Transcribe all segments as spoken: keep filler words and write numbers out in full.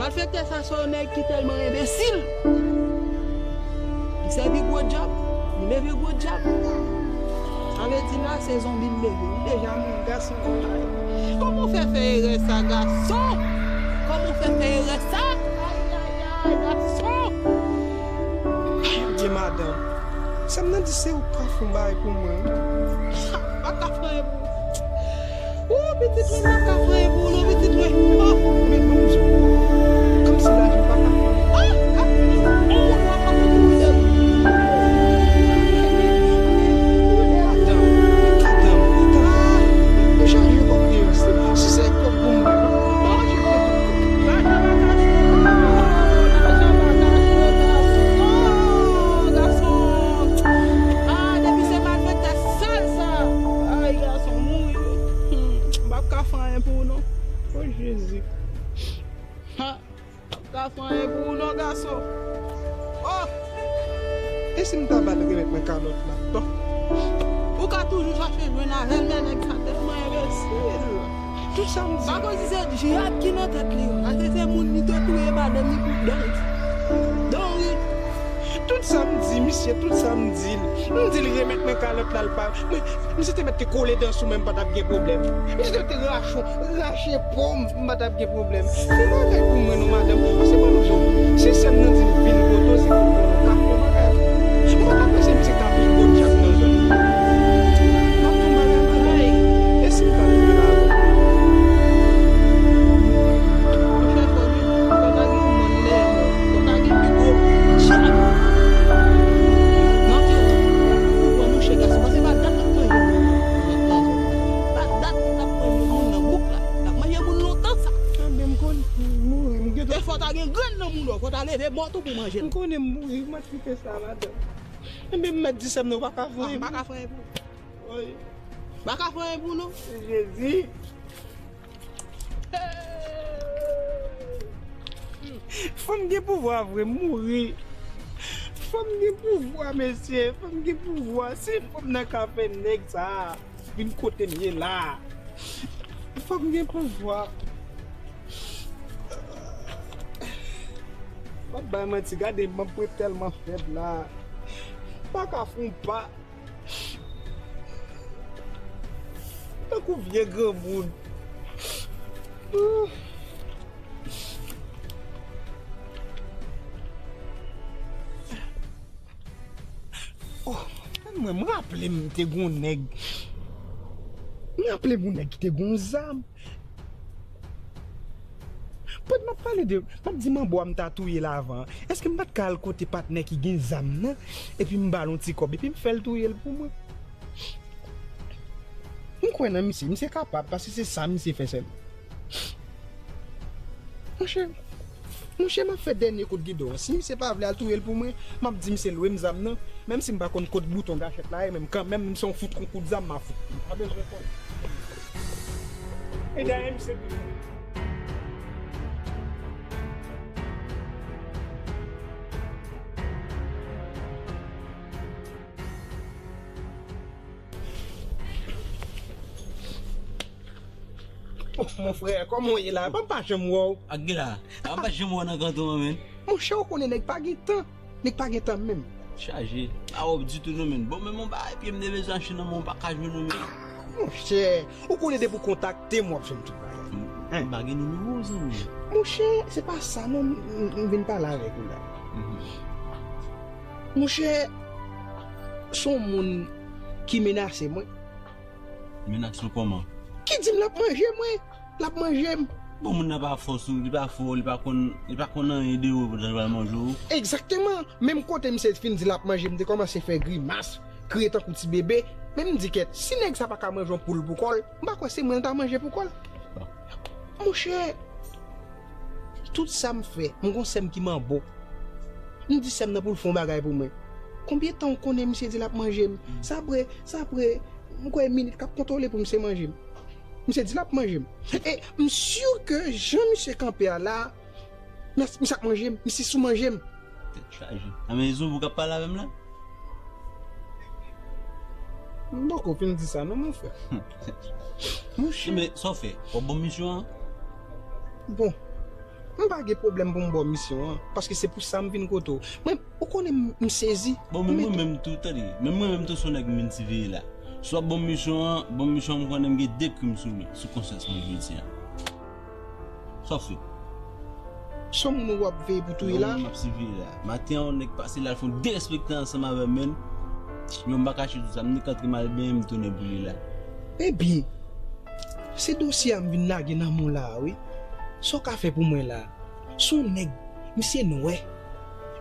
Malfektè sa se yon nèg ki tèlman enbesil. Li sèvi gwo djab, li leve gwo djab. Sa vle di la se zonbi l leve. Li deja mouri, gason. Kòman w fè fè erè sa, gason? Kòman w fè fè erè sa? Ay, ay, ay, gason. Bondye, madanm. Sa m nan di se ou k ka fè yon bagay pou mwen. Pa ka fè anyen pou ou. Ou pitit mwen, m pa ka fè anyen pou ou non, pitit mwen. Oh, men ban m di w. Kòmsi lavi pa ka fè anyen. Ah, ah, on moun w ap ap mouri. Madanm, madanm, madanm. Ou chaje kòb deyò, se, se, se kòb pou mwen. Manje kòb pou mwen. Lajan pa ka fè anyen. Lajan pa ka fè anyen, gason. Gason. Ah, depi se malfektè sal sa. Ay, gason, mouri. Hmm, m p ap ka fè anyen pou ou non. O Jezi. Ha, m p ap ka fè anyen pou ou non, gason. Oh! E si m ta ba l remèt mwen kalòt la? Bon. Ou ka toujou chache jwenn avè l, men nèg sa tèlman enbesil. Tout sa m di. Pa konn si se djab ki nan tèt li yo. Paske se moun li te touye madanm li pou dòri. Dòri. Tout sa m di misye, tout sa m di l. M di l remèt mwen kalòt la, l pa. Mwen, misye te mèt te kole dan sou mwen, m pa t ap gen pwoblèm. Misye te mèt te rache, rache po m, m pa t ap gen pwoblèm. Fè bagay pou mwen non, madanm. Paske ban m di w, si sè m nan di m vin kote w, se pou konnen w ka fè yon bagay. M pa ta panse misye ta pi gwo djab nan zòn nan. M ap fè yon bagay, madanm. E si m ta touye l avè w? Monchè, fò li, fò ta gen yon mòn dèyè mòn. Fò ta gen pi gwo djab nan tè. Ou pran mouche gason, paske pa dat l ap manje moun nan, nan, nan zòn nan. Pa dat l ap manje moun nan bouk la. L ap manje moun lontan sa. Ebyen, m konn mouri, m gentan. E fò ta gen grenn nan moun nan, fò ta leve mò tou pou manje l. M konnen m mouri, m ap kite sa, madanm. Ebyen, m mèt di sa m nan, ou pa ka fè anyen. Ah, m pa ka fè anyen pou ou. Wi. M pa ka fè anyen pou ou non. Jezi. Fanm gen pouvwa vre, m mouri. Fanm gen pouvwa, mesye. Fanm gen pouvwa. Si fanm nan ka fè nèg sa a vin kote m ye la. Fanm gen pouvwa. M ap bay manti, gade, m ap tèlman fèb la. M pa ka fè yon pa. Tankou vye granmoun. Oh, mwen, m raple m te gon nèg. M raple m yon nèg ki te gon zam. Pandan m ap pale de, m ap di manbo a m ta touye l avan an. Èske m pa t ka al kote patnè ki gen zam nan, epi m ba l yon ti kòb, epi m fè l touye l pou mwen? M kwè nan misye, misye kapab, paske se sa misye fè sèlman. Monchè, monchè, m ap fè dènye kout gidon an. Si misye pa vle al touye l pou mwen, m ap di misye lwe m zam nan. Menm si m pa konn kot bouton gachèt la ye, men kanmenm, m se yon fout kon kout zam m a fout. M pa bezwen konnen. E dayè, misye di. Oh, mon frè, kòman w ye la? M pa janm wè w. Ak gila, m pa janm wè w nan kanton an, men. Monchè, ou konnen nèg pa gen tan. Nèg pa gen tan menm. Chaje. Pa wè w ditou non, men. Bon, men mon bagay, pye m te bezwen achte nan men w, m pa ka jwenn ou, men. Monchè, ou konnen depi w kontakte m, w ap jwenn tout bagay. M pa gen nimewo w, zanmi. Monchè, se pa sa, non, m, m, m vin pale avèk ou la. Monchè, se yon moun ki menase mwen. Menase w kòman? Ki di m l ap manje mwen. L ap manje m. Bon, moun nan pa fò sou, li pa fò, li pa konn, li pa konn anyen de ou pou l pral manje w. Egzakteman. Menm kote misye fin di l ap manje m, m te kòmanse fè grimas, kriye tankou ti bebe. Men m di kèt, si nèg sa pa ka manje yon poul pou kò l, m pa kwè se mwen l ta manje pou kò l. Monchè, tout sa m fè, m gon sè m ki manbo. M di sè m nan pou l fè yon bagay pou mwen. Konbyen tan w konnen misye di l ap manje m? Sa pre, sa pre, m kwè minit k ap kontwole pou misye manje m. Misye di l ap manje m. E m si ke jan misye kanpe a la, misye ap manje m, misye sou manje m. Tèt chaje. A men e zonbi w k ap pale avè m la? M poko fin di sa non, mon frè. Monchè. Men sa w fè? W ap ban m misyon an? Bon. M pa gen pwoblèm pou m ba w misyon an, paske se pou sa m vin kote w. Mwen, ou konnen m, m sezi. Bon, men mwen menm tou, tande, men mwen menm tou se yon nèg m vin siveye la. Si w ap ban m misyon an, ban m misyon an, m konnen m gen de krim sou mwen, sou konsyans mwen jodi a. Sa w fè? Se yon moun ou ap veye pou touye la? Yon moun m ap siveye la. Maten an, yon nèg pase la, l fè yon derespektan ansanm avè m, men. Yo, m pa kache tout sa, m nik antre m al benyen, m tounen pou li la. Ebyen, se dosye a m vin lage nan men w la a, wi. Sa w ka fè pou mwen la a? Se yon nèg, misye nwè.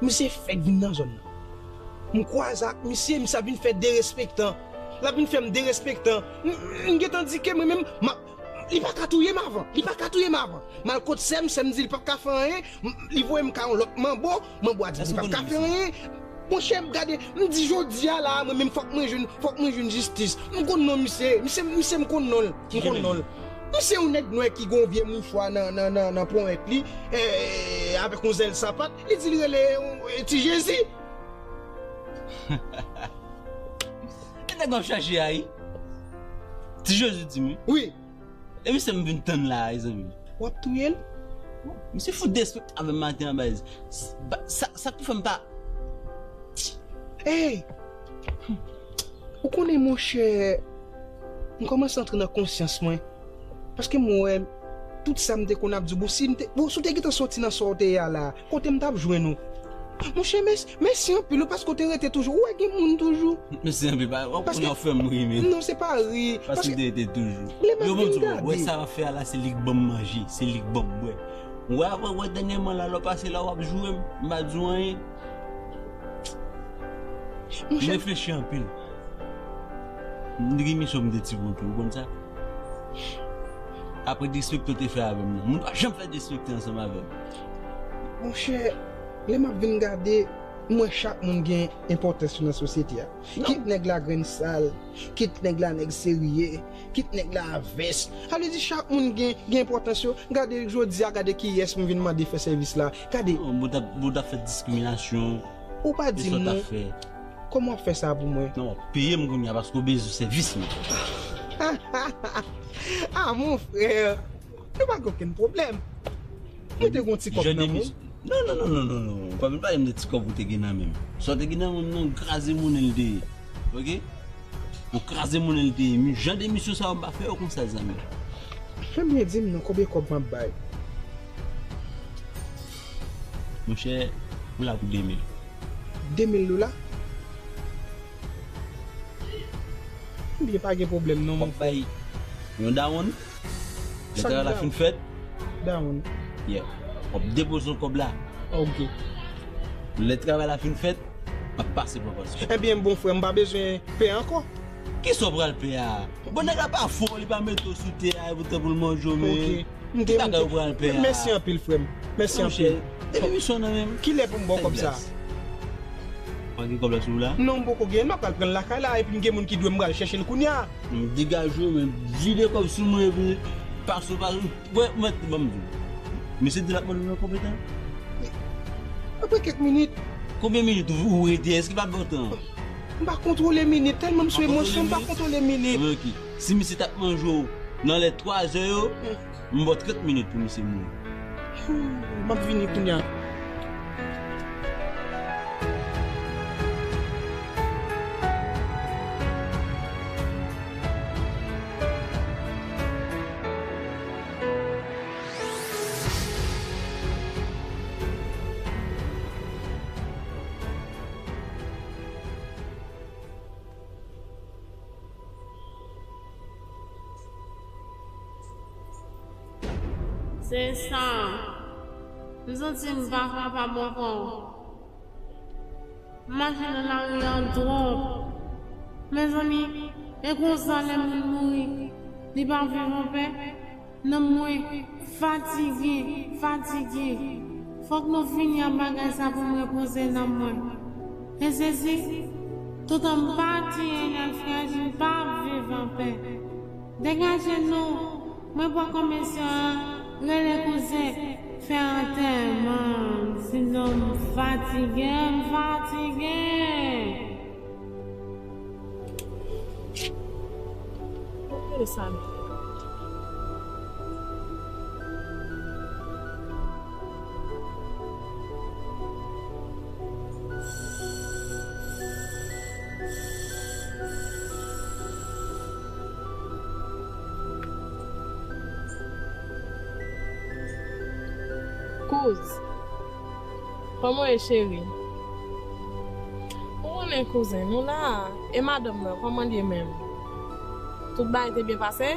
Misye fèk vin nan zòn nan. M kwaze ak misye, misye ap vin fè derespektan. L ap vin fè m derespektan. M, m gentan di ke mwen menm, m ap, li pa ka touye m avan. Li pa ka touye m avan. M al kot sè m, sè m di li p ap ka fè anyen. M, li voye m kay yon lòt manbo. Manbo a di li p ap ka fè anyen. Monchè, m gade, m di jodi a la, mwen menm fòk mwen jwenn, fòk mwen jwenn jistis. M konn non misye, misye, misye m konn non l, m konn non l. Misye yon nèg nwè ki gon vye mouchwa nan, nan, nan, nan ponyèt li, eh, avèk yon zèl sapat, li di l rele, eh, Ti Jezi. E nèg w ap chache a, wi. Ti Jezi di m wi. Wi. E misye m vin tann la, mezanmi. W ap touye l? Misye fout derespektan avè m maten an, baz. Sa, sa, sa k pou fè m pa. Ey! Ou konnen, monchè, m kòmanse antre nan konsyans mwen. Paske m wè tout sa m te konn ap di w, bon, si m te, bon, si w te gentan soti nan sa w te ye a la, kote m t ap jwenn ou? Monchè, mèsi, mèsi anpil, wi, paske w te rete toujou. Ou wè gen moun toujou. Mèsi anpil, pa, w ap konnen w fè m ri, men. Non, se pa ri. Paske m te rete toujou. Yo, bon, di w, wè sa w ap fè a la, se li k ban m manje, se li k ban m bwè. Wè, wè, wè, dènyèman la, lè w pase la, w ap joure m, m pa di w anyen. M reflechi anpil. M gen misyon m te ti bon tou, ou konn sa? Apre derespektan w te fè avè m nan. Moun pa janm fè derespektan ansanm avè m. Monchè, lè m ap vin gade, m wè chak moun gen enpòtans yo nan sosyete a. Kit nèg la grenn sal, kit nèg la nèg serye, kit nèg la vès. Sa vle di chak moun gen, gen enpòtans yo. Gade jodi a, gade kiyès m vin mande fè sèvis la. Gade. Non, bon, t ap, bon, t ap fè diskriminasyon. Ou pa di m non. Kòman w ap fè sa pou mwen? Non, w ap peye m kounye a paske w bezwen sèvis mwen. Ah, mon frè, nou pa gen okenn pwoblèm. Mwen te gen yon ti kòb nan men w. Non, non, non, non, non, non. Ou pa vin pale m de ti kòb ou te gen nan men m. Sa w te gen nan men m nan, yon kraze monnen l te ye. Oke? Yon kraze monnen l te ye. Jan de misyon sa yo m pa fè yo konsa, zanmi. Ebyen, di m non, konbyen kòb m ap bay? Monchè, ou la pou de mil. De mil dola? Ebyen, pa gen pwoblèm non, mon frè. W ap bay yon dawonn. Lè travay la fin fèt. Dawonn. Yeah. W ap depoze yon kòb la. Ok. Lè travay la fin fèt, m ap pase pran pòz. Ebyen, bon frè, m pa bezwen pè ankò. Kisa w pral pè a? Bon, nèg la pa fò, li pa mete w sou tè a, epoutan pou l manje w, men. Ok. M te, m te. Mèsi anpil, frè m. Mèsi anpil. Depi misyon nan men m. Kilè pou m ba w kòb sa? Pa gen kòb la sou ou la? Non, m poko gen. M ap pral pran l lakay la, epi m gen moun ki dwe m pral chèche l kounye a. M degaje w, men vide kòb sou mwen, epi pase w, pase w. Wè, mèt, ban m di w. Mesye di l ap mande w nan konbyen tan? Apre kèk minit. Konbyen minit ou, ou rete? Èske pa bon tan? M pa kontwole minit, tèlman m sou emosyon, m pa kontwole minit. Ok. Si misye t ap manje w nan lè twa zè yo, m ba w trant minit pou misye mouri. M ap vini kounye a. Se sa. M santi m pa kapab ankò. M mache nan lari a twòp. Mezanmi, e konsa lè moun mouri, li pa viv anpè? Nanm mwen fatige, fatige. Fòk nou fini ak bagay sa pou m repoze nanm mwen. E sesi, toutan m pa tiye Enèl Frèch, m p ap viv anpè. Degaje nou, mwen pran komisyon an, rele kouzen, fè antèman, sinon m fatige, m fatige. Gade sa. Kouz, kòman w ye, cheri? Ou konnen, kouzen, nou la. E madanm nan, kòman l ye menm? Tout bagay te byen pase?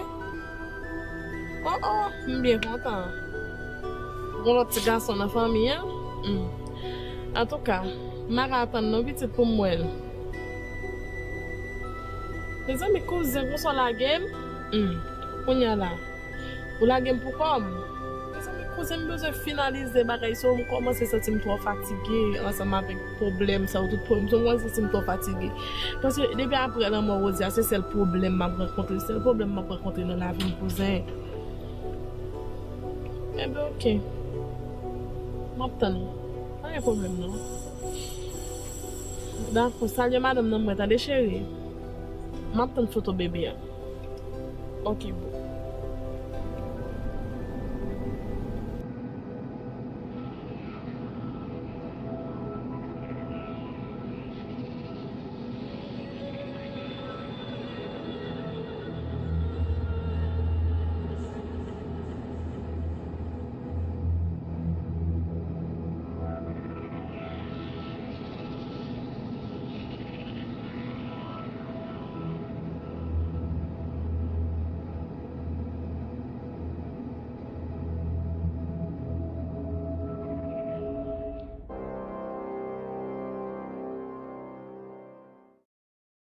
Oh, oh, m byen kontan. Gon lòt ti gason nan fanmi an? Hmm. Antouka, m pa ka tann non, pitit, pou m wè l. Mezanmi, kouzen, konsa w lage m? Hmm. Kounye a la, ou lage m pou kò m? Mezanmi, kouzen, m bezwen finalize bagay sa yo. M kòmanse santi m twò fatige ansanm avèk pwoblèm sa yo, tout pwoblèm sa yo. M kòmanse santi m twò fatige. Paske depi apre lanmò Rosie a, se sèl pwoblèm m ap rankontre, sèl pwoblèm m ap rankontre nan lavi m, kouzen. Enben, oke. M ap tann ou. Pa gen pwoblèm, non. Dakò, salye madanm nan mwen, tande, cheri. M ap tann foto bebe a. Oke, boo.